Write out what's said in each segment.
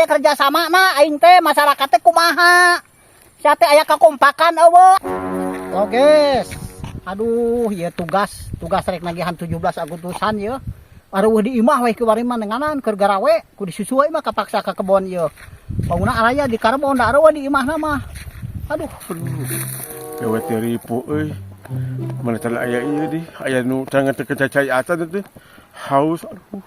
Kerja sama na aing teh masyarakat teh kumaha? Sia teh aya kakompakan euweuh? Oh guys, aduh ieu tugas tugas rek nagihan 17 Agustusan ieu. Areuweuh di imah we kiwari mah nenganan keur garawe, ku disusul mah kapaksa ka kebon ieu. Bangunna araya di karbon da areuweuh di imahna mah. Aduh. Gawe teh ripuh euy. Mana teh aya ieu di, aya nu cangan teh kecacai atan teh. Haus aduh.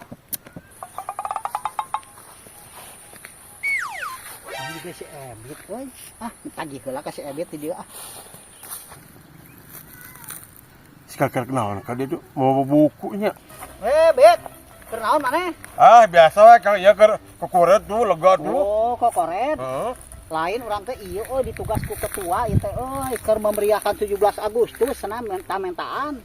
Juga si Ebit euy. Ah, tagih heula ka si Ebit di dieu ah. Si kakak naon ka dieu mau bukunya. Eh, Bet. Keur naon maneh? Ah, biasa we Kang ieu keur kokoret tuh lega tuh. Oh, kokoret. Heeh. Lain urang teh ieu euy ditugas ku ketua ieu teh euy keur memeriahkan 17 Agustus cenah menta-mentaan.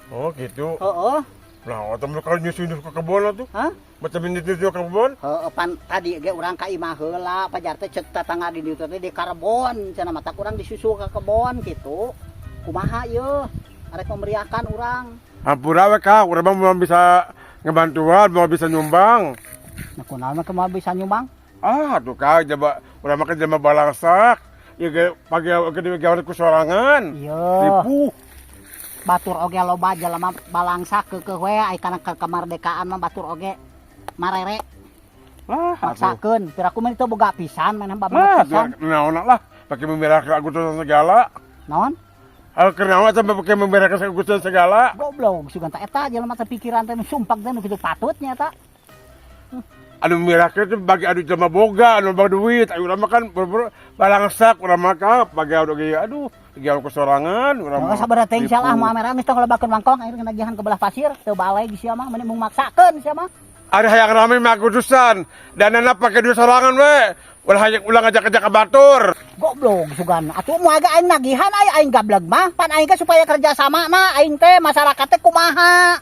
Oh, gitu. Heeh. Nah, atau kalau nyusun ke kebun tuh. Hah? Macam ini tuh ke kebun. Heeh, pan tadi ge urang ka imah heula, pajar teh ceuk tetangga di dieu teh di karbon, cenah mata urang disusul ka kebon gitu. Kumaha ieu? Arek memeriahkan urang. Hampura we Kang, urang mah moal bisa ngebantuan, moal bisa nyumbang. Nah, kunaon mah moal bisa nyumbang? Ah, tuh Kang, jaba urang mah kan jelema balangsak. Ieu ge pagi ge gawe ku sorangan. Iya. Ripuh. Batur oge loba jelema balangsak keukeuh we ai kana kemerdekaan mah batur oge marere. Lah, maksakeun. Piraku mah teu boga pisan maneh Lah, babanget pisan. Naon lah, pakai memerahkan Agustusan segala. Naon? Hal kenaon sampai pakai memerahkan Agustusan segala. Goblok, sugan teh eta jelema teh pikiran teh nu sumpak teh nu kitu patutnya eta. Anu memerahkan itu bagi anu jelema boga, anu loba duit. Ayo urang mah kan boro-boro balangsak urang mah ka bagi anu ge aduh, gawe kesorangan urang Oh, mah. sabar teh insyaallah Ripuh. moal merah geus tong lebakeun wangkong akhir nagihan ke belah pasir teu balik sia mah mending mung maksakeun sia mah. Ada hayang rame mah Agustusan. Dan anak pakai duit sorangan we. Ulah hayang ulah ngajak-ngajak ke batur. Goblok sugan. Atuh moal ge aing nagihan ai aing gableg mah pan aing ge supaya kerja sama na aing teh masyarakat teh kumaha.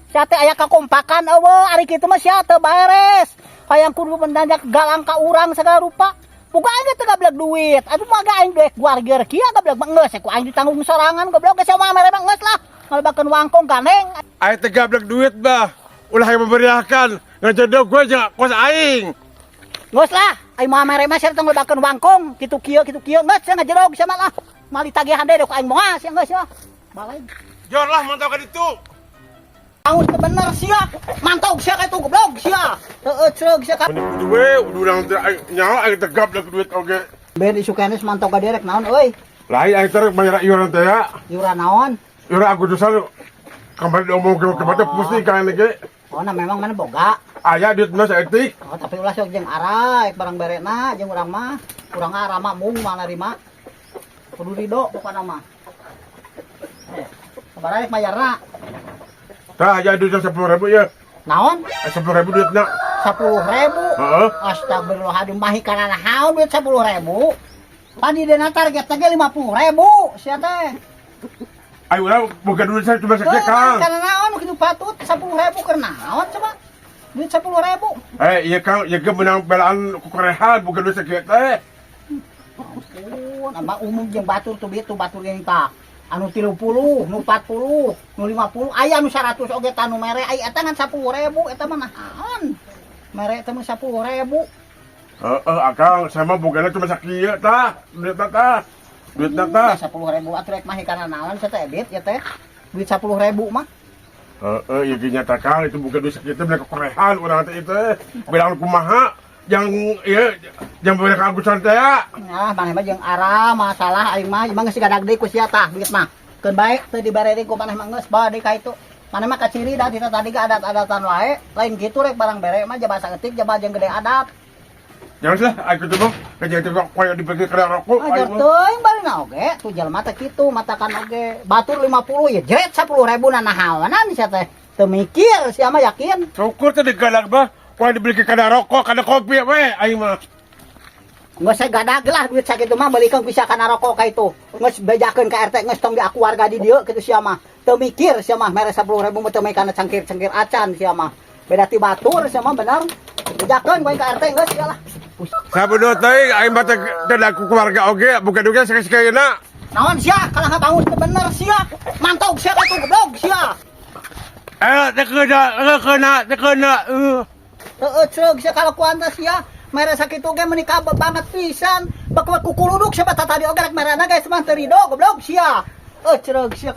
Sia teh aya kakompakan euweuh ari kitu mah sia teu beres. Hayang kudu mendanyak galang ka urang segala rupa. Buka aing teh gableg duit. Atuh moal ge aing duit guarger kieu gableg mah geus ku aing ditanggung sorangan goblok geus mah mere mah geus lah. Ngalebakeun wangkong gandeng. Aing teh gablek duit bah. Ulah hayang memeriahkan. Ngajedog gue jeung kos aing. Geus lah, aing moal mere mah sia teh ngalebakeun wangkong kitu kieu kitu kieu geus sia ngajedog sia mah lah. Moal ditagihan deui ku aing moal sia geus sia. Balik. Jor lah mantau ka ditu. Angus teu bener sia. Mantau sia ka itu goblok sia. Heueuh ceug sia ka. Menipu duwe, udah urang teh nyawa aing teh gablek duit oge. Ben isukenes mantau ka direk naon euy? Lain aing teh bayar iuran teh ya. Iuran naon? Iuran Agustusan kemarin diomongkeun ke batur pusing kan ge. Oh, nah memang mana boga. Aya duit mah saeutik. Oh, tapi ulah sok jeung araek barang berena jeung urang mah. Urang ara mah mung mah narima. Kudu ridho pokona mah. Eh, sabaraha rek mayarna? Tah aya duit 10.000 ya. Naon? 10.000 duitna. 10.000. Heeh. Astagfirullahaladzim, mahi kana naon duit 10.000? Pan di dena target teh 50.000 sia teh. Ayo urang boga duit saya cuma sakieu Heuh, Kang. Kana naon kitu patut 10.000 keur naon coba? Duit 10.000. Eh, iya Kang, ieu ge menang belaan ku korehan boga duit sakieu teh. Ampun, ama umum jeung batur tuh bieu tuh batur geuning tah. Anu 30, nu 40, nu 50, aya nu 100 oge tah nu mere ai eta ngan 10.000 eta mah naon? Mere teh mah 10.000. Heeh, Akang, saya mah bogana cuma sakieu tah, duitna tah. Duitna tah. 10.000 atuh rek mah kana naon sia teh Ebit ya teh. Duit 10.000 mah. Heeh, ieu ge nyata Kang, itu boga duit sakieu teh belah korehan urang teh itu. Belang kumaha? Yang ieu yang boleh ka Agustusan teh ya. Ah, maneh mah jeung ara masalah aing mah emang geus gadag deui ku sia tah duit mah. Keun bae teu dibere deui ku maneh mah geus bawa deui ka itu. Maneh mah kaciri da tita tadi ge adat-adatan wae, lain kitu rek barang bere mah jaba saeutik jaba jeung gede adat. Jangan lah, aku tuh mah kayak itu koyo dibagi kana rokok. Ajar teuing balina oge, tuh jelema teh kitu matakan oge. Batur 50 ya jret 10.000 na nahaonan sia teh. Teu mikir sia mah yakin. Syukur teh digalag mah, koyo dibeli kana rokok, kana kopi we aing mah. Geus saya gadag lah duit sakitu mah belikeun bisa kana rokok ka itu. Geus bejakeun ka RT geus tong diaku warga di dieu kitu sia mah. Teu mikir sia mah mere 10.000 mah teu kana cangkir-cangkir acan sia mah. Beda ti batur sia mah bener. Bejakeun bae ka RT geus sia lah. Sabodo teuing aing mah teh teu ku keluarga oge, bukan duit sakali-sakalina. Naon sia kalah ngabangun teu bener sia. Mantau sia ka tuh goblok sia. Eh, teu kena, teu kena, teu kena. Heueuh ceug sia kalakuan teh sia. Mere sakitu ge meuni banget pisan. Bak kukuluduk sia tadi oge rek merana guys mah teu rido goblok sia. Cereg sia.